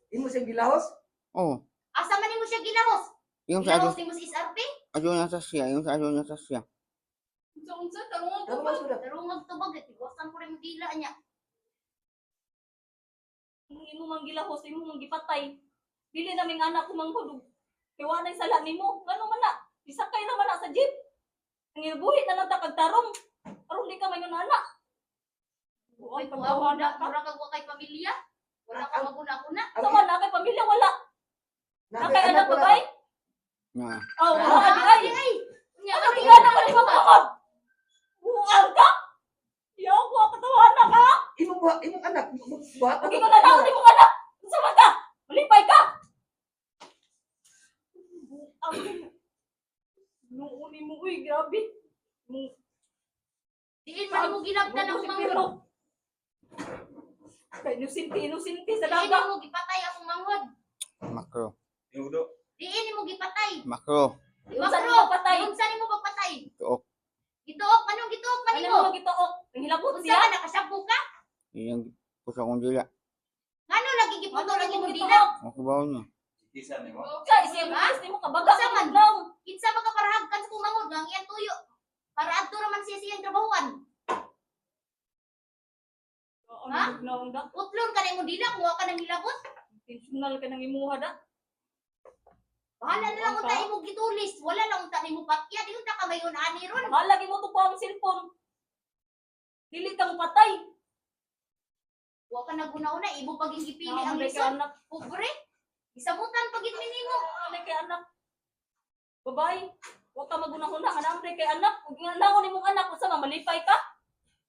Imo siyang gilahos? Oh, Asa man nimo siya gilahos? yung sa Gilahos ato, nimo sa SRP? ato nasa siya, yung sa ato nasa siya. Unsa-unsa tarong Tama ba sudah? Tarungag tubag, tiwasan ko rin yung dila niya. Kung imo mang gilahos, imo mang gipatay. Dili na ming anak ko manghudog. Kay wa na'y sala nimo. Ngano man na? Isakay na man na sa jeep. Ang ibuhi na lang ta kag tarong. Aron di ka mayon anak. Uy, Buang kuha pagkawa na, na ka. mura kag wa kay pamilya. Wala ka maguna-una. Sa man na kay pamilya wala. Na kay anak wala. babay. Na, Oh, wala di ay. Ay, nya Ano tingala ka ni mamangod? Buang ka? Yaw ko katawa na ka. Imong buha, imong anak, buhat. Lagi ko na lang imong anak. Unsa man ka? Malipay ka. Buang. Nuuni mo uy, grabe. Mong Diin man nimo gilagdan ang manghod. Kay inusinti, inusinti sa Diin daga. nimo gipatay akong manghod. Makro. Inudo. Diin nimo gipatay. Makro. Unsa nimo patay? Unsa nimo pagpatay? Tuok. Gituok anong gituok man Ano nimo? mo gituok? Ang hilabot Unsa siya. ka nakashabu ka? Yung pusa kong dila. Ngano lagi giputol Ano ang lagi imong dila? gituok? Ang kubaw niya. Kisa nimo. Sa isip mo kabaga Unsa man? naw. Kinsa ba ka parahagkan sa kong manghod nga ang iyang tuyo? Para adto ra man siya siyang trabahuan. Ha? Ano naong da? Putlon ka na imong dila kung wa ka nang hilabot. Intentional ka nang imuha da. Bahala na lang Buang unta ka. imo gitulis, wala lang unta nimo patya, di unta ka mayon ani ron. Bahala mo to ang cellphone. Dili kang patay. Wa ka naguna-una imo paging gipili ang Naamay kay lisod. anak. Pobre. Isamutan pagid nimo. Naamay kay anak. Babae, wa ka magunahuna nga naamay kay anak. Ug nga naon imong anak unsa man malipay ka?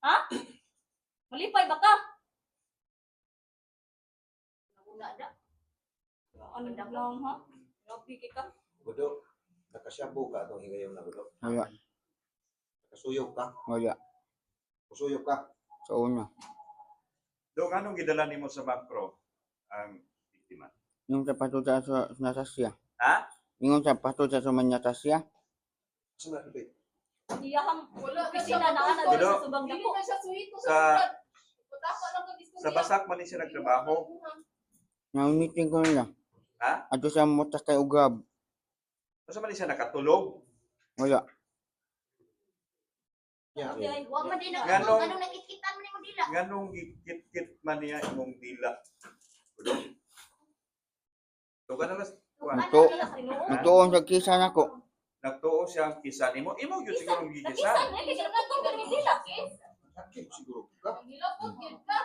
Ha? Malipay ba ka? Naguna da. Ano lang ha? Grabe kay ka. Gudo, nakasyabo ka atong higayon na gudo. Wala. Nakasuyop ka, Wala. kusuyop ka. Sa una. Do nganong gidala nimo sa macro ang biktima? Yung sa pato sa ato nasa siya. Ha? Yung sa pato sa ato man nasa siya. Asa na ito? Iyahang Wala na opisina siya na ana matutol. sa subang Dili dako. na siya suhito sa Sa- surat. Putapa lang kag istorya. Sa basak man ni siya nagtrabaho. Na-meeting ko nila. Ha? Ato sa motas kay Ugab. Unsa man ni siya nakatulog? Wala. Yeah. Ay, Wa man din Nganong- nagtuog anong nakitkitan man nimo dila. Nganong gikit-kit man niya imong dila? Gudo. Do ka na mas kuan. Ito. wala sa tinuod. Nagtuon sa kisa nako. Nagtuo siya ang kisa nimo. Imo gyud siguro ang Nakisan gikisan. eh kay naputol ka ning dila. Sakit siguro ka. Ang hilabot gyud ka.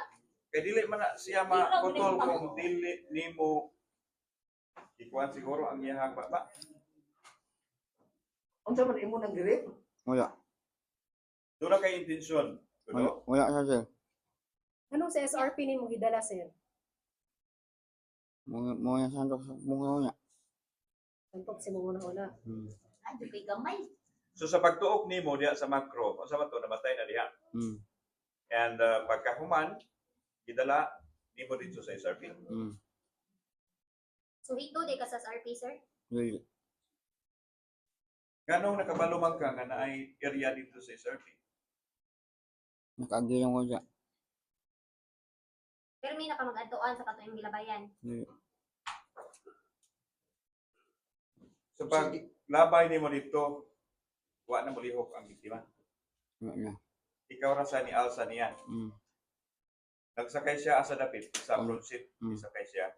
Kay dili man na siya maputol kung dili nimo ikuan siguro ang iyahang baba. Unsa man imo nang girip? Wala. Doon na kay intensyon. Wala. Gudo. Wala sa sir. Anong sa SRP ni mo gidala, sir? Mga mga sandok sa mga una. Antok si mo una. Adto kay gamay. So sa pagtuok nimo diha sa macro, unsa man to namatay na diha. And pagkahuman gidala nimo dito sa SRP. Suhito di ka sa SRP sir. Dili. Nganong nakabalo man ka nga naay area dito sa SRP? Nakagilang ko siya. Pero may nakamag-adtuan sa katong gilabayan. Dili. So pag labay nimo dito, wa na molihok ang biktima. Wala na. Ikaw ra sa ni Alsa niya. Nagsakay siya asa dapit sa front seat, isakay siya.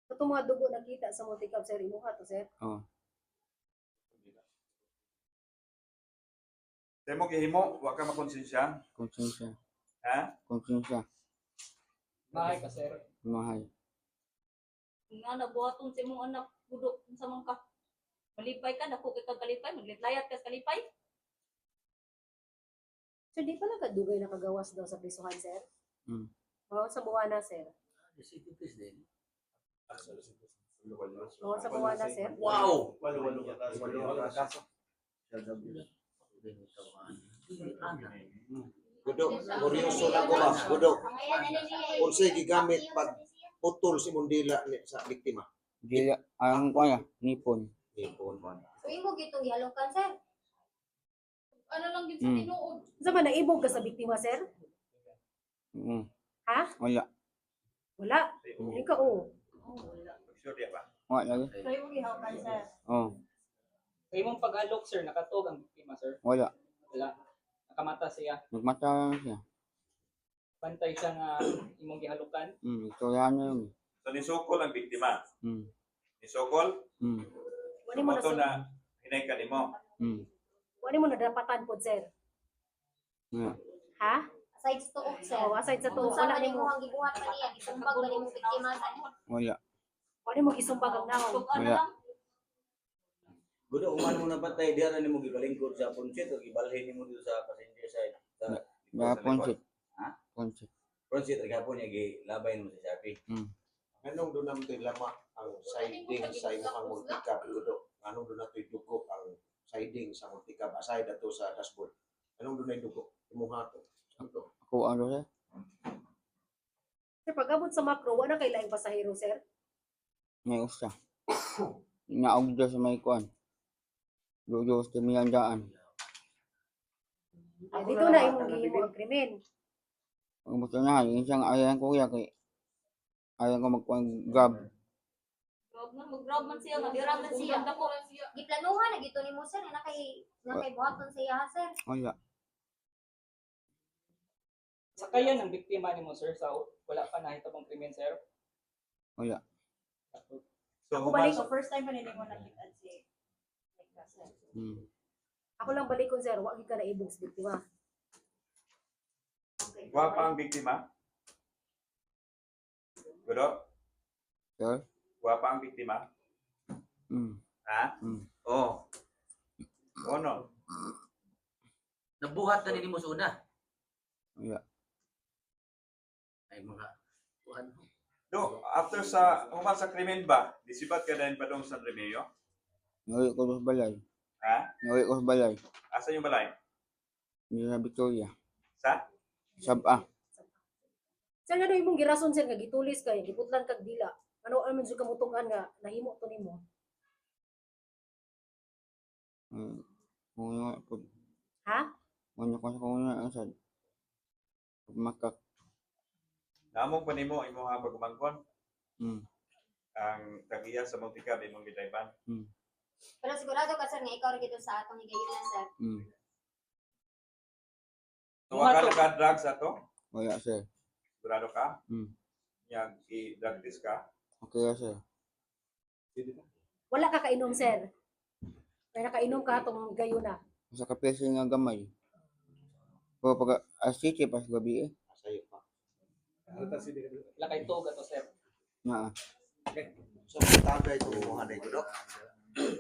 Katong mga dugo nakita sa multicab, sir, imuha to, sir. Oh. Sa mo gihimo, wa ka makonsensya, Konsensya. ha? Konsensya. Mahay ka, sir. Mahay. Nga nabuhaton sa imong anak budok unsa man ka. Malipay ka dako kay kag kalipay, maglitlayat ka sa kalipay. Sir, di pala ka dugay nakagawas daw sa prisuhan, sir? Mga sa buwana, sir. Mga sa buwana, sir. Wow! Walo ka kaso. Walo ka kaso. Gudo, kuryoso lang ko ba? Gudo, unsay gigamit pag putol si mundila ni sa biktima? Dila. Ang ko na. Nipon. Ipon. So imo gitong gihalokan sir. Ano lang gyud sa tinuod. Sa man naibog ka sa biktima, sir? Mm. Ha? Wala. Wala. Ikaw oh. Sure diya ba? Wala lagi. Kayo mo gihawakan, sir. Oh, Sa imong paghalok, sir, nakatuog ang biktima, sir. wala. Wala. Nakamata siya. Nagmata lang siya. Pantay siya nga imong gihalukan. Istoryahan na yun. So nisukol ang biktima. Nisukol, Wala mo na so na hinay ka nimo. Wala mo nadapatan pod, sir. Wala. Ha? Aside sa tuok, sir. Oh, aside sa tuok, Unsa wala man nimo. nimo ang gibuhat pa niya, gisumbag ba nimo biktima sa Wala. Wala mo gisumbag ang nawong. Tukan na Wala. lang. Gudo, human mo na patay, diya na nimo gibalingkod sa front seat o gibalhin nimo dito sa passenger side. Sa Wala ponsit. Ha? Ponsit. Front seat, gapon niya gilabay nimo sa Shopee. Anong doon naman to'y lama ang siding sa imong multicab, Gudo? Anong doon na to'y dugo ang siding sa multicab aside ato sa dashboard? Anong doon ay dugo? Imuha to. Gudo. Ako ano sir? Sir, pag abot sa macro, wala kay laing pasahero, sir. May usa. Naog doon sa may kuan. Doon sa may handaan. Ay, dito na imong gihimo ang krimen. Ang gusto na, yung isang ayaw ko kuya kay ayaw ko magkuan grab. Grab man, mag-grab man siya. Mag-grab man siya. Ganda ko. Giplanuhan na gito nimo, sir, na kay buhaton sa iya, sir. Wala. Sakayan ang biktima nimo, sir, sa wala pa nahitabong krimen, sir. Wala. So Ako human balik, First time pa nila mo nakita si sir. Ako lang balikon, sir. Wa gyud ka naibog sa biktima. Gwapa ang biktima. Gudo, Sir? gwapa ang biktima. Ha? Oh. Ono. Nabuhat na nimo sa una. Wala. Ay mga kuan. Do, after sa human sa krimen ba, disibat ka din pa dong sa Remeo? Nauwi ko sa balay. Ha? Nauwi ko sa balay. Asa yung balay? Hindi sa Victoria. Sa? Saba. Sir, ano imong girason, sir, nga gitulis kay giputlan kag dila? Ano man jud kamutungan nga nahimo to nimo? Kuna po. Ha? Kuna ko sa kuna ang sad. Makak. Namong pa nimo imong ha pagumangkon ang tagiya sa multicab imong gidayban. Pero sigurado ka, sir, nga ikaw ra gito sa atong higayunan, sir. So wa ka naka-drugs ato? Wala sir. Sigurado ka? Nya i-drug test ka? Okay ra sir. Wala ka kainom, sir. Kaya nakainom ka atong gayuna. Sa kape sir nga gamay. Pero pag asiti pas gabi eh. Sayo pa. Wala kay tuog ato, sir. Na. So, tagay ito imuha na, Gudo.